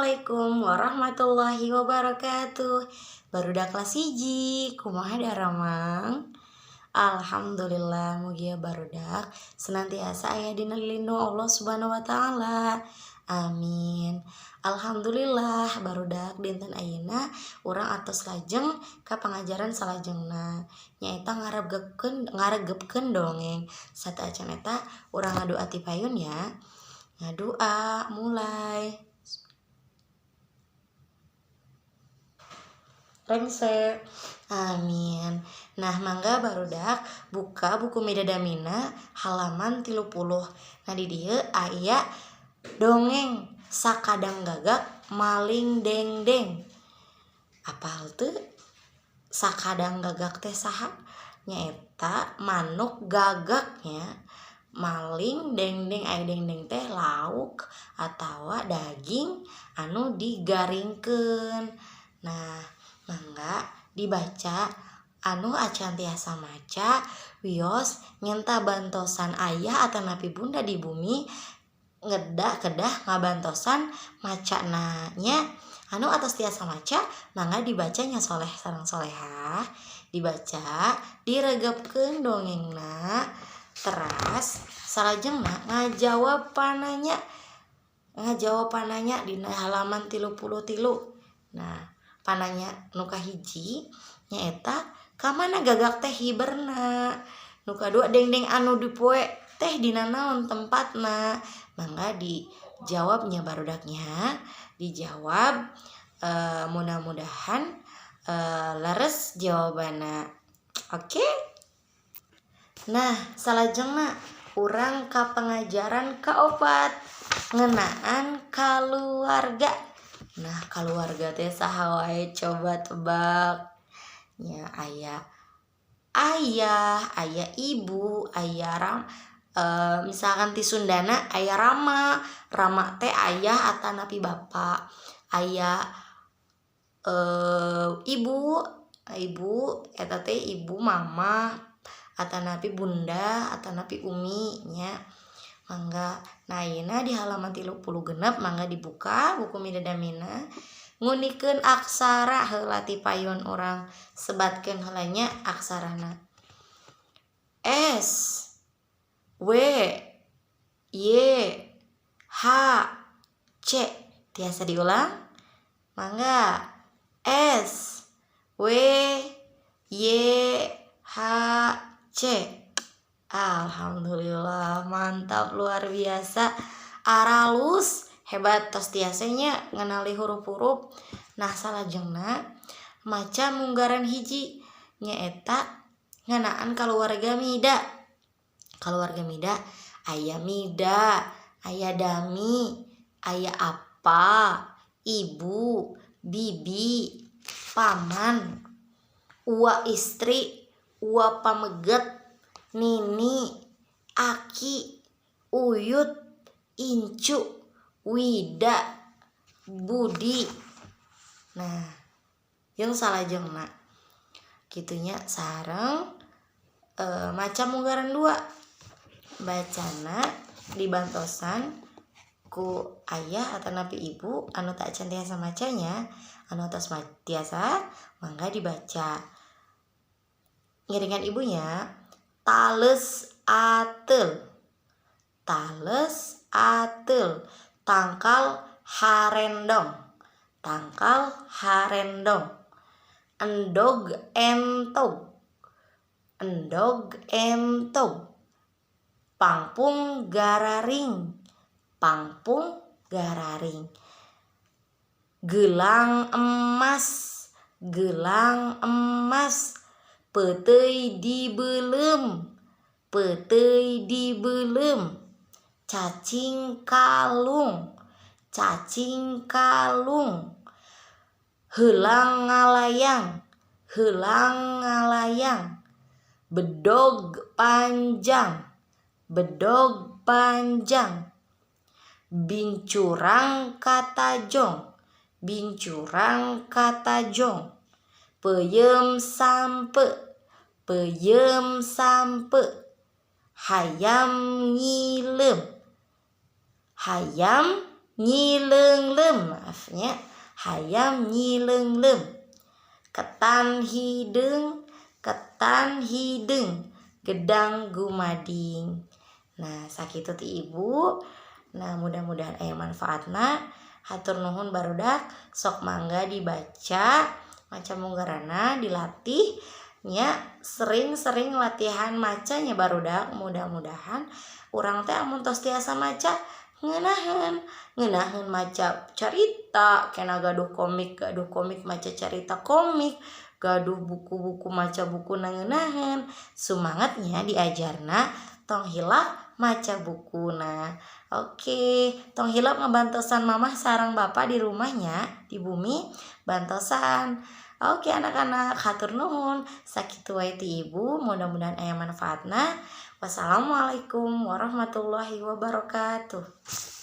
Assalamualaikum warahmatullahi wabarakatuh. Barudak kelas 1, kumaha daramang? Alhamdulillah, mugia barudak senantiasa aya dina lindung Allah Subhanahu wa Taala. Amin. Alhamdulillah, barudak, dinten ayeuna urang atos lajeng ka pangajaran salajengna, nyaeta ngaregepkeun ngaregepkeun dongeng. Sateuacan eta, urang ngadua ti payun ya. Ngadua mulai. Rengse. Amin. Nah, mangga barudak buka buku Midadamina halaman 30. Nah, di dieu aya dongeng Sakadang Gagak Maling Dengdeng. Apal teu Sakadang Gagak teh saha? Nyaeta manuk gagaknya maling dengdeng. Aya dengdeng teh lauk atawa daging anu digaringkeun. Nah, mangga dibaca. Anu acan tiasa maca, wios ngenta bantosan ayah atanapi bunda di bumi, ngedah kedah ngabantosan macana nya. Anu atos tiasa maca, mangga dibacanya soleh sareng solehah. Dibaca, diregepkeun dongengna, teras salajengna ngajawab pananya, ngajawab pananya dina halaman 33. Nah, pananya nu kahiji nyaeta ka mana gagak teh hiberna? Nu kadua, dengdeng anu dipoe teh dina naon tempatna? Mangga dijawabnya, barudaknya, dijawab. Mudah-mudahan leres jawabanna. Oke, okay? Nah, salajengna urang ka pengajaran kaopat, ngenaan keluarga. Nah, keluarga teh saha wae, coba tebak nya. Aya ayah, aya ibu, aya ram misalkan ti Sundana aya rama. Rama teh ayah atanapi bapak. Aya ibu, ibu eta teh ibu, mama atanapi bunda atanapi umi nya. Mangga, nah, ayeuna di halaman 36, mangga dibuka buku Midadamina. Nguningkeun aksara heula ti payun, urang sebatkeun heula nya aksarana. S W Y H C. Tiasa diulang? Mangga. S W Y H C. Alhamdulillah, mantap, luar biasa, aralus, hebat, tos tiasanya ngenali huruf-huruf. Nah, salajengna maca munggaran 1, nyaeta ngeunaan keluarga Mida. Keluarga Mida aya Mida, aya Dami, aya apa, ibu, bibi, paman, ua istri, ua pameget, nini, aki, uyut, incu, Wida, Budi. Nah, yang salajengna kitunya sareng maca munggaran 2. Bacana dibantosan ku ayah atanapi ibu anu teu acan tiasa macanya. Anu tos tiasa, mangga dibaca ngiringan ibunya. Tales ateul, tales ateul, tangkal harendong, tangkal harendong, endog entog, endog entog, pangpung gararing, pangpung gararing, gelang emas, gelang emas, peuteuy dibeuleum, peuteuy dibeuleum, cacing kalung, cacing kalung, heulang ngalayang, heulang ngalayang, bedog panjang, bedog panjang, bincurang katajong, bincurang katajong, peuyeum sampe, peuyeum sampe, hayam ngileum, hayam nyileungleum, maaf. Nya, hayam nyileungleum, ketan hideung, ketan hideung, gedang gumading. Nah, sakitu ti ibu. Nah, mudah-mudahan aya manfaatna. Hatur nuhun, barudak. Sok mangga dibaca, maca munggaranna dilatih nya, sering-sering latihan macanya, barudak. Mudah-mudahan urang teh amun tos tiasa maca ngeunaheun, ngeunaheun maca carita. Kena gaduh komik, gaduh komik, maca carita komik, gaduh buku-buku, maca buku ngeunaheun. Sumangatnya diajarna, tong hilap maca buku. Nah, oke, tong hilap ngabantosan mamah sareng bapak di rumahnya, di bumi bantosan. Oke, anak-anak, hatur nuhun. Sakitu wae ti ibu, mudah-mudahan aya manfaatna. Wassalamualaikum warahmatullahi wabarakatuh.